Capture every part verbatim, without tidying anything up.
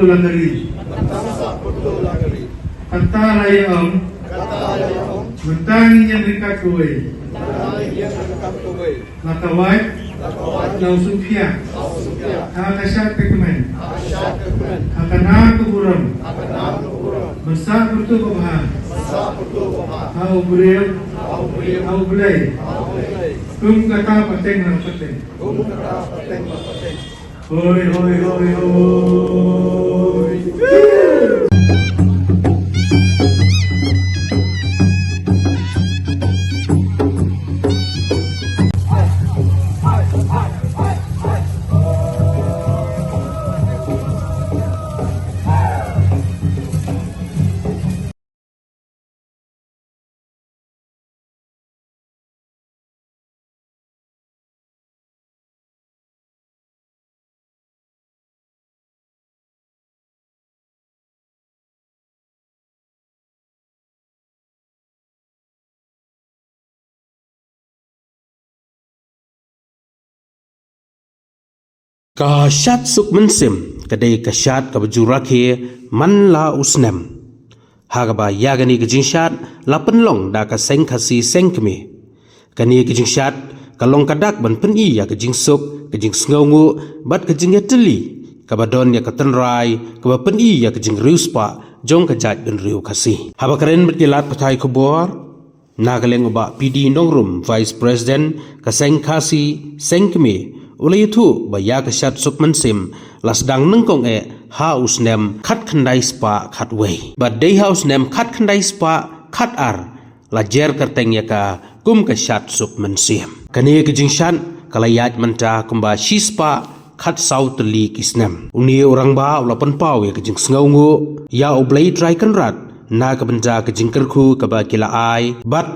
la ka ri. Kata la ïa ong, mynta ngin ïeng ryngkat kawei. La ka wait, la u sngewthuh. Ha ka shad ka kmen, ha ka nam ka burom, ban sah pyrtuh babha ha u briew, ha u Blei. Kum kata pateng la pateng. Hoi, hoi, hoi, hoi. Ka shad suk mynsiem ka dei ka shad kaba ju rakhe man la u snem. Ha kaba ïa kane ka jingshad la pynlong da ka seng Khasi seng kmie. Kane ka jingshad ka long ka dak ban pyni ïa ka jingsuk, ka jingsngewnguh bad ka jingïatylli kaba don ïa ka tynrai kaba pyni ïa ka jingriewspah jong ka jaitbynriew Khasi. Haba kren bad ki lad pathai khubor, na ka liang u Bah P D Nongrum, Vice President ka seng Khasi seng kmie, u la ïathuh ba ïa ka shad suk mynsiem la sdang nyngkong eh ha u snem khatkhyndai spah khatwei. Bad dei ha u snem khatkhyndai spah khatar la jer kyrteng ïa ka kum ka shad suk mynsiem. Kane ka jingshad ka la ïaid mynta kumba shispah khatsaw tylli ki snem. Une u rangbah u la pynpaw ïa ka jingsngewnguh ïa U Blei Trai Kynrad na ka bynta ka jingkyrkhu kaba ki la ai bad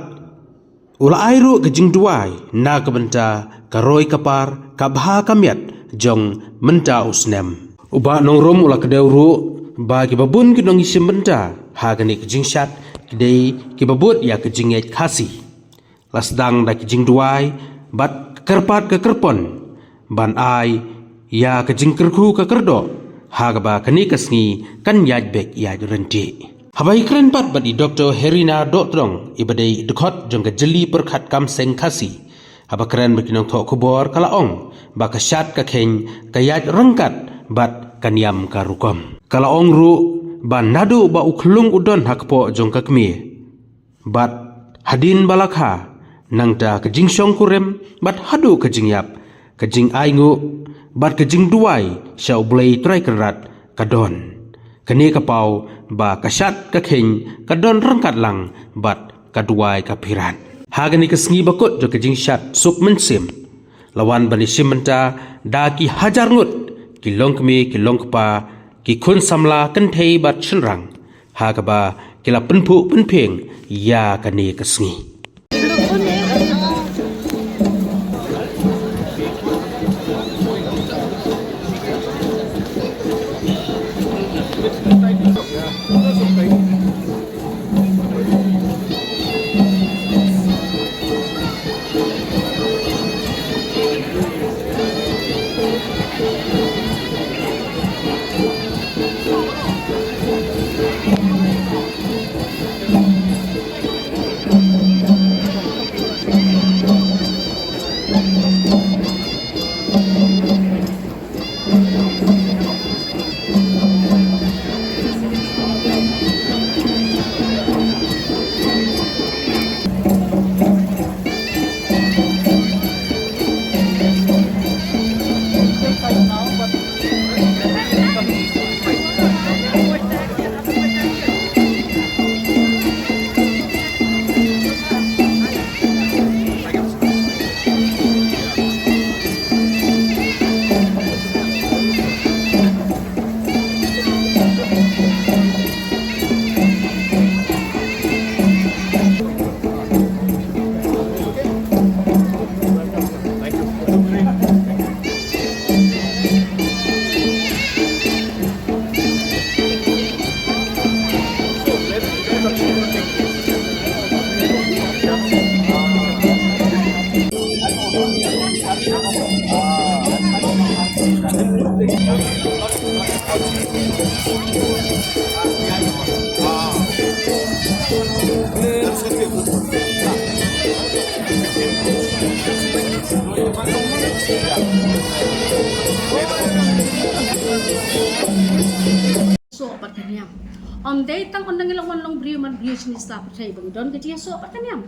u la ai ruh ka jingduwai na ka bynta ka roi ka par, ka bha ka miat jong mynta u snem. U Bah Nongrum u la kdew ruh ba kiba bun ki nongïashim bynta ha kane ka jingshad ki dei kiba bud ïa ka jingngeit Khasi. La sdang da ki jingduwai bad ka kyrpad ka kyrpon ban ai ïa ka jingkyrkhu ka kyrdoh ha kaba kane ka sngi kan ïaid beit ïaid ryntih. Haba ïakren pat bad i Doktor Herina Dohtdong, iba dei dkhot jong ka jylli pyrkhat kam seng Khasi, haba kren bad ki nongthoh khubor ka la ong ba ka shad ka kheiñ ka ïaid ryngkat bad ka niam ka rukom. Ka la ong ruh ba naduh ba u khyllung u don ha kpoh jong ka kmie bad hadien ba la kha, nangta ka jingshongkurim bad haduh ka jingïap, ka jingainguh bad ka jingduwai sha U Blei Trai Kynrad ka don. Kane ka paw ba ka shad ka kheiñ ka don ryngkat lang bad ka duwai ka phirat. Ha kane ka sngi bakut jong ka jingshad suk mynsiem la wan ban ïashim bynta da ki hajar ngut ki longkmie ki longkpa, ki khun samla kynthei bad shynrang, ha kaba ki la pynphuh pynphieng ïa kane ka sngi. Soh bad ka niam. Ym dei tang ynda ngi la wan long briew man briew shane sla pyrthei ba ngi don ka jingïasoh bad ka niam.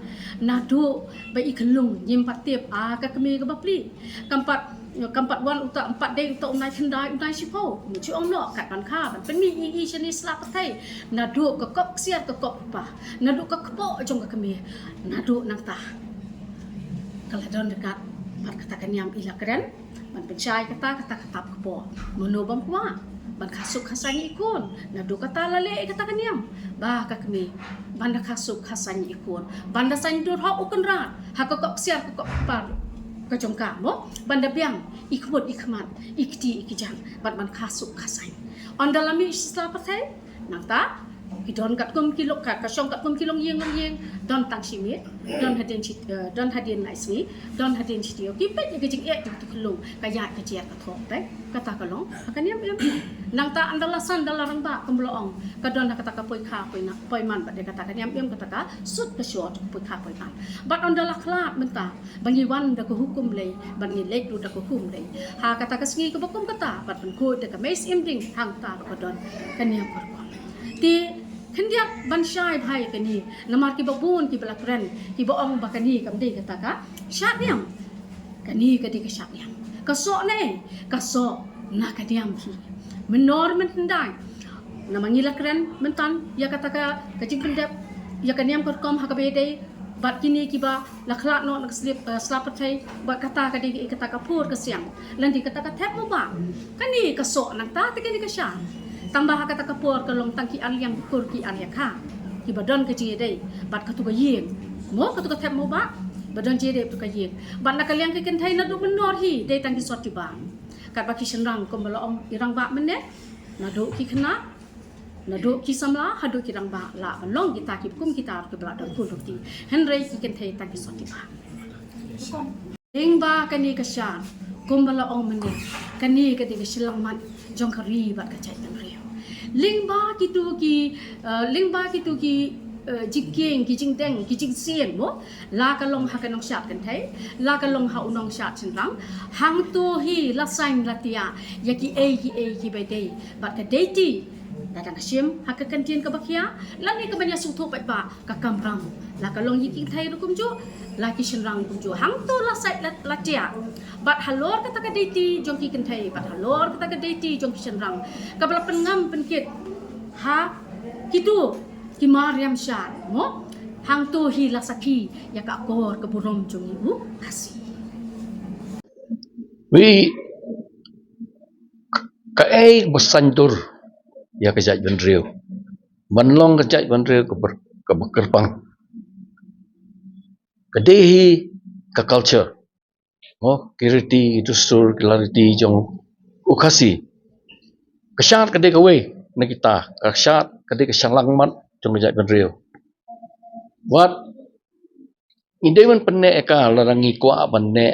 Naduh ba i khyllung ngim pat tip, a ka kmie kaba pli. Kam pat, kam pat wan uta, ym pat dei uta u nai khyndai, u nai shiphew. Ngi shu ong noh, kat ban kha, ban pynmih i, i shane sla pyrthei. Naduh ka kop ksiar, ka kop kpa. Naduh ka kpoh jong ka kmie. Naduh nangta ka la don ryngkat bad kata ka niam, i la kren ban pynshai kata, kata ka tap kpoh. Mano bym kwah ban kha suk kha saiñ ïa i khun? Naduh kata la leh ïa kata ka niam ba ka kmie ban da kha suk kha saiñ ïa i khun, ban da saiñdur hok u kynrad ha ka kop ksiar, ka kop kpa ka jong ka, mo, ban da biang i khmut i khmat, i kti i kjat, ban, ban kha suk kha saiñ. Ynda la mih sha sla pyrthei, nangta ki don katkum ki long, ka, ka shong katkum ki longïing longïing, don tang shi miet, don hadien shi, eh, don hadien lai sngi, don hadien shi taïew. Ki peit ïa ka jingeh jong utu u khyllung, ka ïaid ka jer ka thoh, peit, kata ka long ha ka niam im. Nangta ynda la san, ynda la rangbah, kumba la ong, ka don ha kata ka poikha poiman, poiman bad ïa kata ka niam im, kata ka sut ka shor, poikha poiman. Bad ynda la khlad mynta ba ngi wan da ka hukum lei, bad ngi leit ruh da ka hukum lei ha kata ka sngi kaba kum kata, bad pynkhuid da ka mei Syiem Ding, hangta ruh ka don ka niam ka rukom. Te khyndiat ban shai bha ïa kane, namar kiba bun kiba la kren, kiba ong ba kane kam dei kata ka shad niam. Kane ka dei ka shad niam. Ka soh ne, ka soh na ka niam hi. Mynor mynhyndai, namar ngi la kren mynta ïa kata ka, ka jingpyndep ïa ka niam ka rukom ha kaba ïadei bad kine kiba la khlad noh na ka slip, eh, sla pyrthei, bad kata ka dei kata ka phur ka siang, lane kata ka thep mobile. Kane ka soh nangta, te kane ka shad. Tangba ha kata ka por ka long tang ki ar liang ki kur ki ar ïa ka, kiba don ka jingïadei bad katu ka ïing, mo, katu ka thep mobile, ba don jingïadei bad katu ka ïing. Bad na ka liang ki kynthei naduh mynor hi dei tang ki sot ki bam. Katba ki shynrang kumba la ong i rangbah mynne, naduh ki khynnah, naduh ki samla haduh ki rangbah, lah ban long kita kiba kum kita kiba la don khun ruh kti. Hynrei ki kynthei tang ki sot ki bam. Lyngba kane ka shad, kumba la ong mynne, kane ka dei ka shyllangmat jong ka ri bad ka jaitbynriew. Lyngba kitu ki, eh, lyngba kitu ki, eh, jingkieng, ki jingdeng, ki jingsien, mo, la ka long ha ka nongshad kynthei, la ka long ha u nongshad shynrang. Hangto hi la saiñ la thiah ïa kiei kiei kiba dei bad ka deiti. Lada nga shim ha ka kyntien kaba khia, lane kaba ïa sngewthuh paidbah, ka kamram, la ka long ïa ki kynthei ruh kumjuh, la ki shynrang kumjuh. Hangto la saiñ la, la thiah. Bad halor kata ka deiti jong ki kynthei, bad halor kata ka deiti jong ki shynrang, kaba la pynngam pynkit ha kitu ki mariam shad, mo? Hangto hi la sakhi ïa ka akor ka burom jong ngi u Khasi. Wi, kaei ba saiñdur ïa ka jaitbynriew ban long ka jaitbynriew kaba, kaba kyrpang? Ka dei hi ka culture, mo, ki riti, ki dustur, ki lariti jong u Khasi. Ka shad ka dei kawei na kita, ka shad ka dei ka shyllangmat jong ka jaitbynriew. Wat ngi dei ban pynneh ïa ka lada ngi kwah ban neh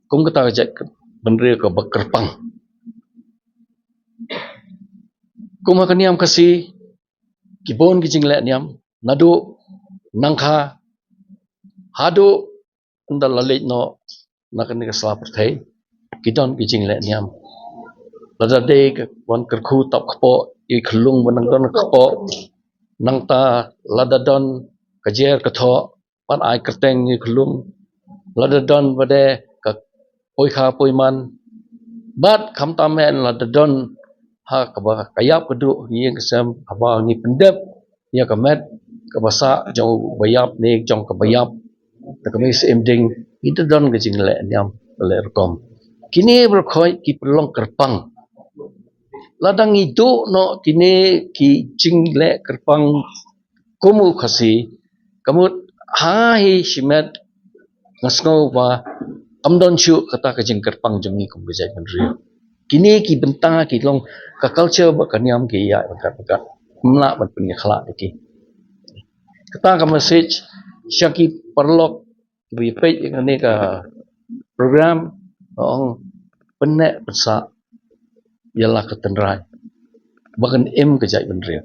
kum kata ka jaitbynriew kaba kyrpang. Kum ha ka niam Khasi, ki bun ki jingleh niam, naduh nangkha haduh ynda la leit noh na kane ka sla pyrthei, ki don ki jingleh niam. Lada dei ka wan kyrkhu tap kpoh, i khyllung ba nang don kpoh, nangta lada don ka jer ka thoh, pat ai kyrteng i khyllung, lada don ba dei ka poikha poiman, bad khamtam eh lada don ha kaba ka ïap ka duh, ïing ka sem, haba ngi pyndep ïa ka met kaba sah jong u ba ïap ne jong kaba ïap, da ka mei Syiem Ding, ngi da don ka jingleh niam ka leh rukom. Kine baroh khoit ki pynlong kyrpang. Lada ngi duh noh kine ki jingleh kyrpang kum u Khasi, ka mut ha hi shimet nga sngew ba kam don shuh kata ka jingkyrpang jong ngi kum ka jaitbynriew. Kine ki bynta ki long ka culture bad ka niam ki ïaid ryngkat ryngkat. Ym lah ban pynïakhlad ïa ki. Kata ka message sha ki paralok kiba ïa peit ïa kane ka program, nga ong pynneh pynsah ïa la ka tynrai ba kan im ka jaitbynriew,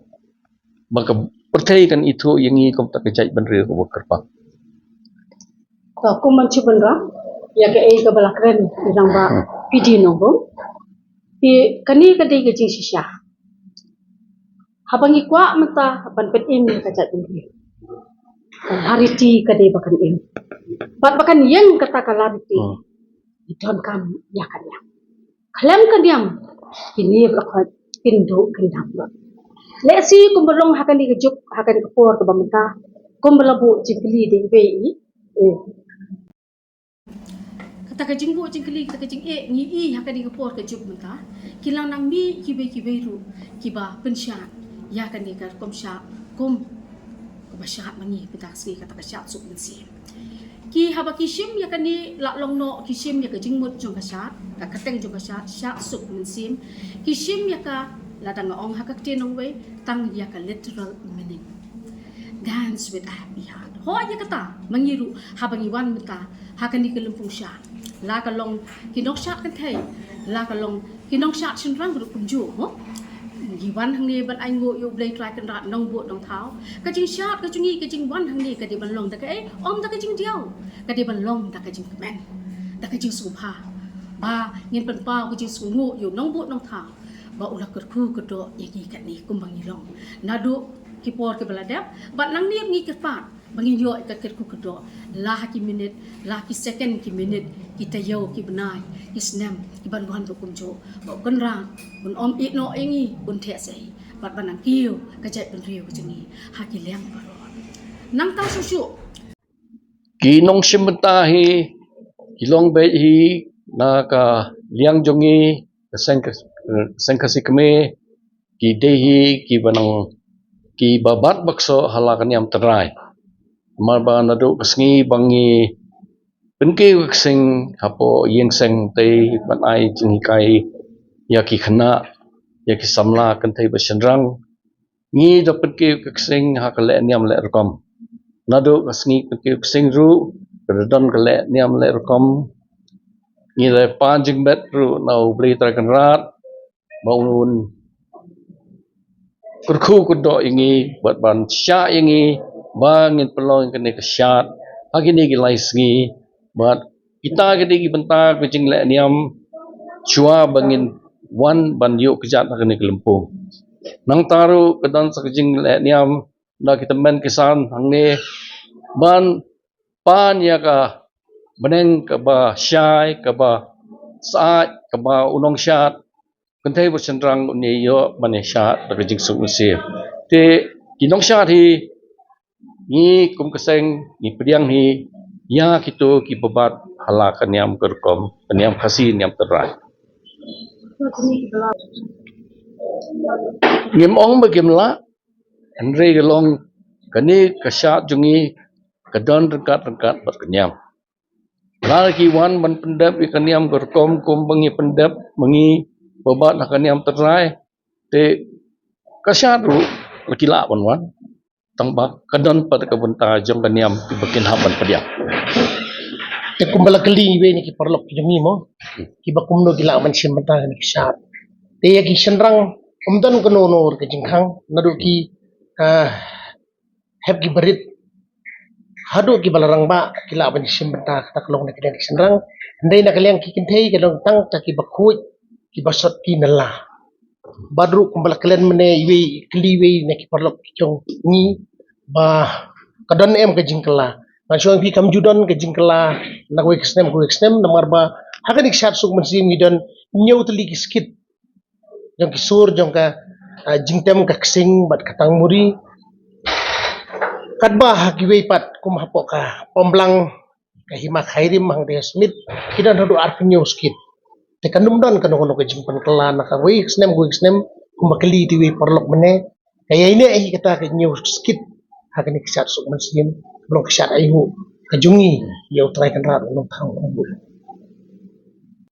ba ka pyrthei kan ithuh ïa ngi kum kata ka jaitbynriew kaba kyrpang. Ka kum ban shu pynrap, Ïa kaei kaba la kren i rangbah P D Nongbum. Te kane ka dei ka jingshisha. Haba ngi kwah mynta ban pynim ïa ka jaitbynriew, ka lariti ka dei ba kan im. Bad ba kan ïeng kata ka lariti, ngi donkam ïa ka niam. Khlem ka niam, kine ba la khot kin duh kin dam lut. Lehse kumba long ha kane ka juk, ha kane ka por kaba mynta, kumba la buh jingkylli da iwei i, eh, kata ka jingbuh jingkylli, kata ka jingeh, ngi i ha kane ka por ka juk mynta, ki la nang mih kiwei kiwei ruh kiba pynshad ïa kane ka rukom shad kum kaba shad ma ngi mynta ka sngi, kata ka shad suk mynsiem. Ki haba ki shim ïa kane, la long noh ki shim ïa ka jingmut jong ka shad, ka kyrteng jong ka shad, shad suk mynsiem. Ki shim ïa ka, lada nga ong ha ka ktien nongwei, tang ïa ka literal meaning. Dance with a happy heart. Hooid, ïa kata ma ngi ruh haba ngi wan mynta ha kane ka lympung shad, la ka long ki nongshad kynthei, la ka long ki nongshad shynrang ruh kumjuh, mo. Ngi wan hangne ban ainguh ïa U Blei Trai Kynrad Nongbuh Nongthaw. Ka jingshad ka jong ngi, ka jingwan hangne ka dei ban long da kaei? Ym da ka jingdiaw. Ka dei ban long da ka jingkmen, da ka jingsngewbha, ba ngin pynpaw ka jingsngewnguh ïa U Nongbuh Nongthaw ba u la kyrkhu kyrdoh ïa ngi katne kumba ngi long naduh ki por kiba la dep. Bad nangne ngi kyrpad ba ngin ïoh ïa ka kyrkhu kyrdoh, la ha ki minit, la ki second, ki minit, ki taïew, ki bnai, ki snem, ki ban wan ruh kumjuh, ba U Kynrad un ym ïehnoh ïa ngi, un theh sha hi, bad ban nang kiew ka jaitbynriew ka jong ngi ha ki liang baroh. Nangta shuh shuh, ki nongshim bynta hi ki long beit hi na ka liang jong ngi, ka seng, ka seng Khasi Kmie, ki dei hi kiba nang, kiba bat ba ksoh ha la ka niam tynrai. Namar ba naduh ka sngi ba ngi pynkiew ka ksing hapoh ïing seng, te ban ai jinghikai ïa ki khynnah, ïa ki samla kynthei bad shynrang, ngi da pynkiew ka ksing ha ka leh niam leh rukom. Naduh ka sngi pynkiew ksing ruh, ka da don ka leh niam leh rukom. Ngi da pan jingmut ruh na U Blei Trai Kynrad ba un kyrkhu kyrdoh ïa ngi bad ban shah ïa ngi ba ngin pynlong kane ka shad ha kine ki lai sngi. Bad kita ki dei ki bynta ka jingleh niam shuwa ba ngin wan ban ïuh kjat ha kane ka lympung. Nangta ruh ka don sa ka jingleh niam na ki tymmen ki san hangne ban pan ïa ka bneng kaba shai, kaba syaid, kaba u nongshad kynthei bad shynrang un ïoh ban ïashad da ka jingsuk mynsiem. Te ki nongshad hi, ngi kum ka seng ngi pdiang hi ïa kito kiba bat ha la ka niam ka rukom, ka niam Khasi, niam tynrai. Ngim ong ba kim lah, hynrei ka long kane ka shad jong ngi ka don ryngkat ryngkat bad ka niam. Lada ki wan ban pyndep ïa ka niam ka rukom kumba ngi pyndep ma ngi ba bat ha ka niam tynrai, te ka shad ruh la ki lah ban wan. Tang ba ka don pat ka bynta jong ka niam kiba kin hap ban pdiang. Te kumba la kylli iwei na ki paralok ki jong ngi, mo, kiba kumno ki lah ban shim bynta kane ka shad. Te ïa ki shynrang ym don kano kano ka jingkhang, naduh ki, ah, hep kiba rit haduh kiba la rangbah ki lah ban shim bynta kata ka long na ka liang ki shynrang. Hynrei na ka liang ki kynthei ka long tang ta kiba khuid, kiba sot ki na la. Bad ruh kumba la kren mynne iwei, kylli iwei na ki paralok ki jong ngi ba ka don em ka jingkylla. Ngan shu ong ïa phi, kam ju don ka jingkylla na kawei ka snem kawei ka snem, namar ba ha kane ka shad suk mynsiem ngi don hynñiew tylli ki skit jong ki sur jong ka, ah, jingtem ka ksing bad ka tangmuri. Katba ha kiwei pat kum hapoh ka Pomblang, ka Hima Khyrim, hangtei ha Smit, ki don haduh arphew hynñiew skit. Te kan ym don kano kano ka jingpynkylla na kawei ka snem kawei ka snem, kumba kylli te iwei paralok mynne. Ka ïaineh hi kata ka hynñiew skit ha kane ka shad suk mynsiem, ka long ka shad ainguh ka jong ngi ïa U Trai Kynrad U Nongthaw.